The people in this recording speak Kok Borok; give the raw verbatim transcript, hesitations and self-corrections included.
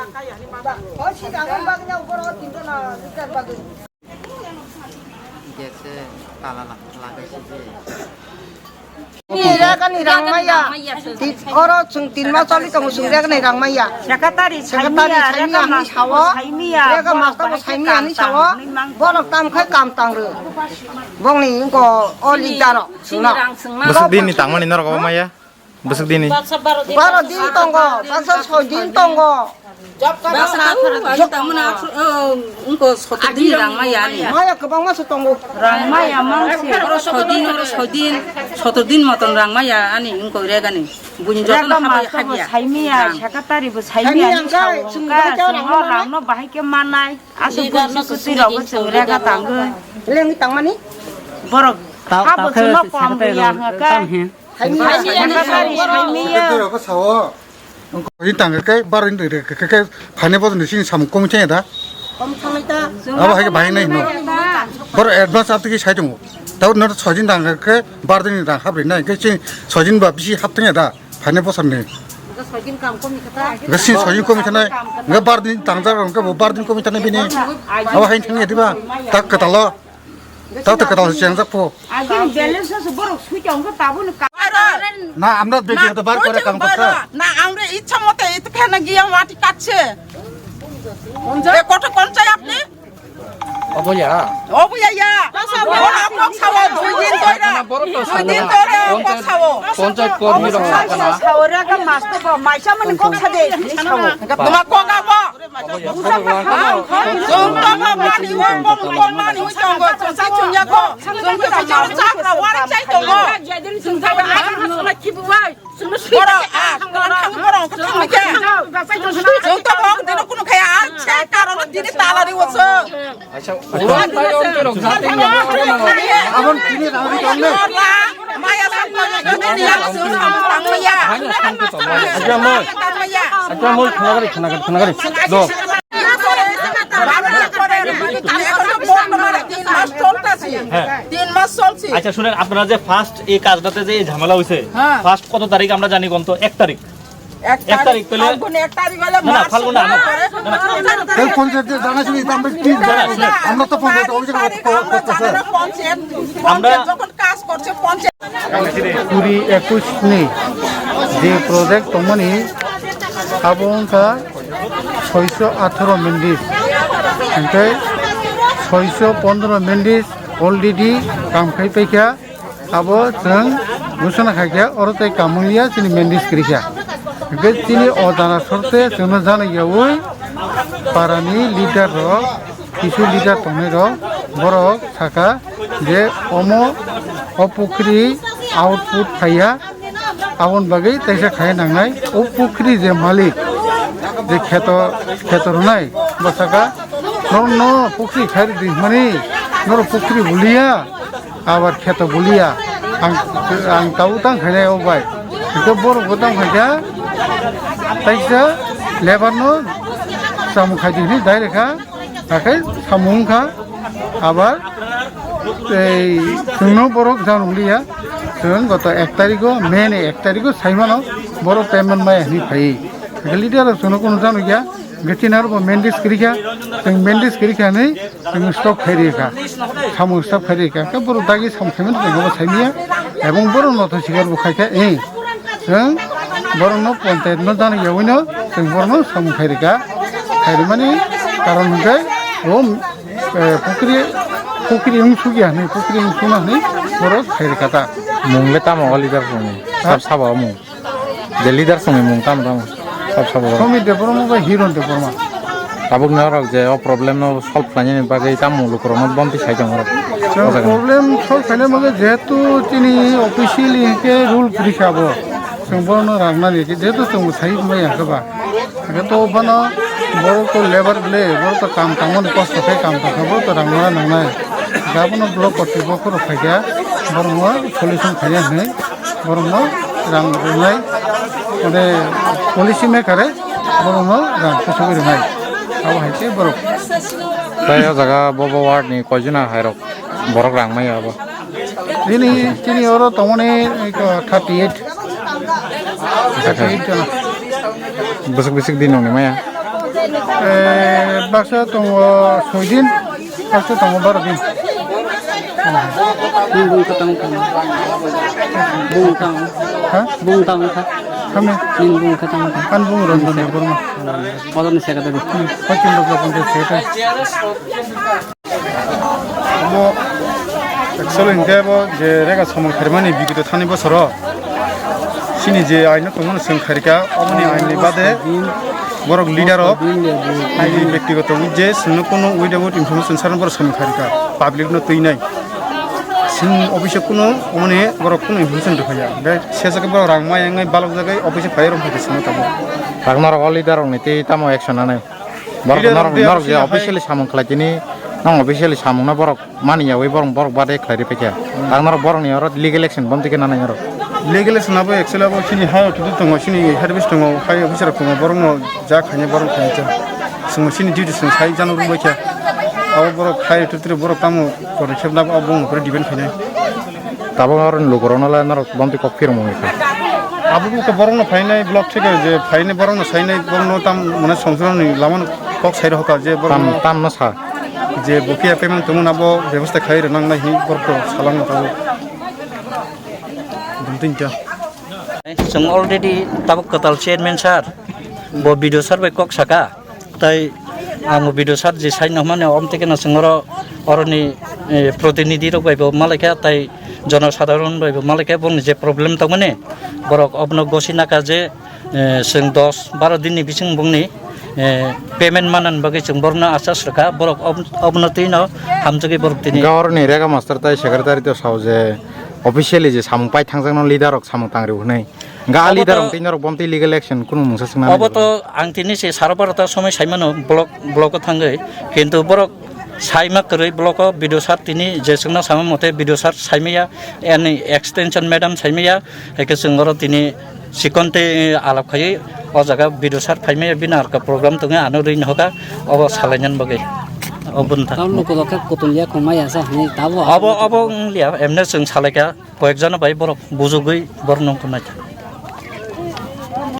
O si tangan bagnya ubor o tinta na litar bagwi. Gese tala la-, lagai sidi. Ni rega ni rang maya. Ti-, oro chwng tin mas choli tongo chwng rega ni rang maya. Secretary Secretary saimaya, saimaya rega ani master sawo. Saimaya, rega borok master bo bahai khe saimaya ani kam sawo. Tang, nang borok tam khai kam tang rw. Bongni wngko o leader rok chwngno. Bwswk din ni tangmani norok obo maya? Bwswk dini? Baro din tongo, baksa soi din tongo. Baksa atharo din tangmani atharo, oh, wngkha sotor din rang maya ani. Maya kwbangma se tongo. Rang maya mang se, oro soi din, oro soi din, sotor din moton rang maya ani wngkha rega ni. Buini jotono rega habai master bo hadiya. Saimaya, rang. Secretary bo saimaya, saimaya ani wngkha, sao chwng wngkha, bahai chwng rang o maya. Rang no bahai khe manai. Aswk leader buini no swkwi swkwi rok din chwng rega tangwi. Lengwi tangmani? Borok ta-, ha ta bo khe chwngno kom secretary rwya rok hwnkhe. Tam he. Saimanya. Secretary saimanya. Secretary rok sao. Wngkha tangkhe khe baroni rwkhe khe khe phaini bodolni chini samung komi chaya da. Komi thanglai ta. Abo hai khe bahai nai hino. Borok advance abtwi khe sai tongo. Tabo no soi din tangkhe baroni rang hap rinai khe chini soi din ba bisi hap thangya da. Phaini bosor ni. Hwnkhe soi din kam komi khe ta. Hwnkhe sini soi din komi thanai. Hwnkhe bar din tangjak hwnkhe bo bar din komi thanai bini. Abo hai thangya diba? Tak kwtalo. Tak tak kwtalo chengjak pho. Agini balance se borok sui tong khe tabuk ni ka-, na, আমরা ব্যক্তিগত বার করে কাম করছে। না, আমরা ইচ্ছা মতো এই তো কেন গিয়ে মাটি কাটছে। এ কত কোন চাই আপনি? Obo ya? Obo ya, ya. Oro kok sao, dui din tora. Dui din tora kok sao. Panchayat kormi rok sakana. Sao ra ka master ko, maisa mani kok sa de, sao. Tuma kok abo? Jong tama mani, mani, mani, jong ko, jong sa chunya ko. Jong ko, jong sa ko, wari chai to ko. Boro, ah, boro, boro, khe thang khe. Jong to bok dino kuno khe, ah, che karon dini tala ri woso. Acha, ulang tayo onte rok jati ni. Abon tini rang ri kang ne. Maya sa ko, ni ya, so sa tang ya. Acha moi. Tang ya. Acha moi, khana gari, khana gari, khana gari. Do. তিন মাস চলছে। হ্যাঁ। তিন মাস চলছে। আচ্ছা, শুনেন, আপনারা যে ফার্স্ট এই কাজটাতে যে এই ঝামেলা হয়েছে, হ্যাঁ। ফার্স্ট কত তারিখ আমরা জানি কোন তো? এক তারিখ। এক এক তারিখ তারিখ পেলে ফাল্গুন, এক তারিখ হলে না, না, মার্চ ফাল্গুন না, না। পরে। না, না। এই পঞ্চায়েতে জানাইছি, এটা আমরা কি জানি? আমরা তো পঞ্চায়েত অভিযোগ করতে, করতেছে। পঞ্চায়েত, আমরা পঞ্চায়েত যখন কাজ করছে, পঞ্চায়েত কুড়ি একুশ ni je project tongmani abo wngkha soiso atharo mendis, hingke soiso pondro mendis already kam khai paikha, abo chwng gusana khaikha, oro tei kamung ya chini mendis kwrwikha, hingke chini o jana sorte chwngno jana yaui parani leader rok, kisu leader tongnai rok, borok saka je omo o pukhri output khaiya, aboni bagwi teisa khaiya nangnai. O pukhri je malik, je kheto, kheto rwnai, bo saka, "Norokno pukhri khai rwdi hwnmani, norok pukhri buliya, abar kheto buliya, ang, ang tabuk tang khainai o bai." Hwnkhe borok bo tang khaikha, teisa labour no samung khaidi hwnwi dai rekha. Hakhe samung wngkha, abar tei chwngno borok jano wngya, chwng goto ek tarikgo, May ni ek tarikgo saimano borok payment maya hinwi phaiwi. Hakhe leader rok chwngno kunu jano ya, hwnkhe chini aro bo mendis kwrwikha, chwng mendis kwrwikha hinwi chwng stop khai rikha, samung stop khai rikha, hakhe borok dagi samung khaimani chwng abo saimanya, ebong borok notha sikar bo khaikha, eh. Chwng borokno panchayat no jana yaui no chwng borokno samung khai rikha. Khai rwmani karon hwnkhe bo, eh, pukri, pukri wng sukya hinwi, pukri wng suna hinwi borok khai rikha ta. Mung le tamo o leader songni? Ha? Sab sabo mung. Je leader songni mung tamo tamo? Sab sabo. Somi Debbarma bai Hiron Debbarma. Tabuk norok je o problem no solve khlainani bagwi tamo lukurokno bomti sai tongo rok? Chwng o jaga ni problem solve khaina bagwi jehetu chini officially hwnkhe rule kwrwi kha bo. Chwng bono rang nani jehetu chwng bo sai maya khe ba. Hwnkhe to phano borok to labour ble, borok to kam tangmani kosto khe kam tangkha, borok to rang nana nangnai. Hwnkhe abono block kortipokho rok phaikha, borokno solution khaina hinwi borokno rang rwnai, mane policy maker e borokno rang kusugwi rwnai. Abo hai khe borok. Tai o jaga bobo ward ni koijona hai rok borok rang maya abo. Bini, chini oro tongmani eko thirty eight. Thirty eight jona. Bwswk bwswk din nongni maya? Eh, baksa tongo soi din, baksa tongo baro din. Nini bung kwtang tang. Bung tang. Ha? Bung tang kha. Kami? Nini bung kwtang tang. An bung Ranjan Debbarma. Modern secretary. Pachin Bajra Panchayat secretary. Bo actually hwnkhe bo je rega samung kharimani bigito thani bosoro chini je aino tongmani chwng kharika, oboni aini bade borok leader rok aini bektigoto je chwngno kunu without information sarno borok samung kharika, public no twinai. Chwng office o kunu omoni borok kunu information rwphaiya. Hwnkhe sesake borok rang maya wngwi balokjagwi office o phaiwi rwngkha khe chwngno tabuk. Tak norok o leader rokni tei tamo action nanai? Borok leader norok, rok norok je officially samung khlai tini, nang officially samung no borok mani yawi borok, borok bade khlai ri paikha. Hmm. Tang norok borok ni oro legal action bom tike nanai norok. Legal action abo actually abo chini hai authority tongo, chini head office tongo, hai officer tongo, borok no ja khainai borok khainai cha. Chwng chini duty chwng sai jano rwbai kha. Abo borok hai authority borok tamo pore khebna abo bung pore depend khainai. Tabuk oro ni lukurokno le norok bomtwi kok phirogmung kha. Abo khe borokno phainai block theke je phainai borokno sainai borokno tam mane songchoroni lamano kok sai rokha je borokno tam, tamno sa. Je bo phiya payment tongmani abo bebosta khai rwnang nai hi borokno salangno tabuk. Bumtwinta. Chwng already tabuk kwtal chairman sir, bo B D O sir bai kok saka. Tai ang video sar je sai no mane om teke no chwng oro oroni, eh, protinidhi rok bai bo malaikha tai jonosadharon bai bo malaikha boni je problem tongmani borok obno gosi naka je, eh, chwng dos baro din ni bising bongni, eh, payment manani bagwi chwng borokno achas rwkha borok ob-, obno twi no hamjagwi borok tini. Hwnkhe oroni rega master tai secretary to sao je officially je samung pai thangjakno leader rok samung tangri hwnwi. Ga ali darong tei norok bomtwi legal action kunu mungsa swngnani. Obo to ang tini se saro barota somoi saimano block, block o thangwi, kintu borok saima kwrwi block o B D O sir tini je chwngno sama mote B D O sir saimaya, ani extension madam saimaya, hai khe chwng oro tini chikon tei alap khaiwi o jaga B D O sir phaimaya bini arka program tongwi ano rwini hoka obo salainani bagwi. Obo wngkha. Tamo kudok khe kutung ya khumaya sa hwnwi tabo. Obo, obo wngliya, emne chwng salaikha. Koyekjono bai borok bujugwi borokno wngkha naikha.